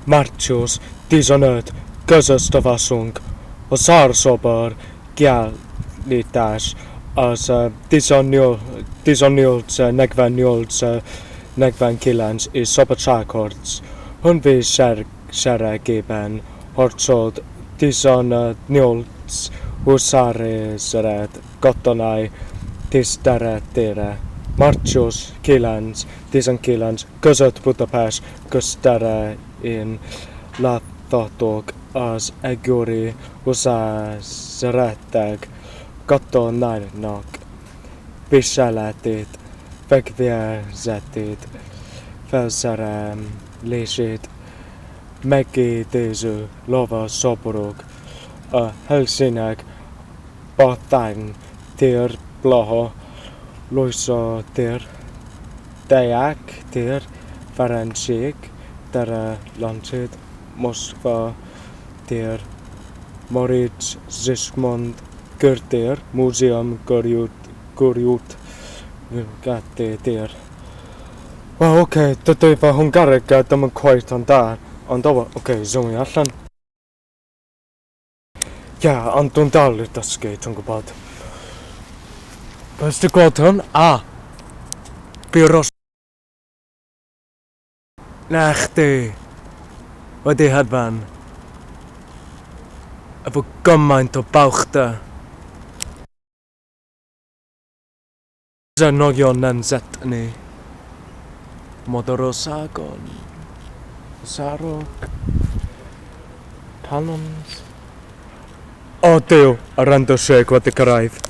Március 15 közös szavazunk. A szarszobor kiállítás az 18, 48, 49 és szabadságharc honvédseregében harcolt 18 huszárezred katonai tiszteletére. Március 9 19 között Budapest közterein láthatók az egykori huszársereg katonáinak viseletét, fegyverzetét, felszerelését megidéző lovasszobrok. A helyszínek Patán tér, Blaha Lujza tér, Deák tér, Ferenciek tere, Lánchíd, Moszkva tér, Móricz Zsigmond körtér, Múzeum körút, Nyugati tér. Wel, oce, okay, dydy fy Hwngareg ddim yn cweit ond da, ond o, oce, okay, zoomio allan. Ia, yeah, ond dwi'n dal i dysgu, ti'n gwybod. Bys ti gweld hwn? A! Biros. Na chdi. Wedi hedfan. Efo gymaint o balchder. Zenogion nemzetni. Magyarországon. Huszárok. Cannons. O Duw, y rendőrség wedi cyrraedd.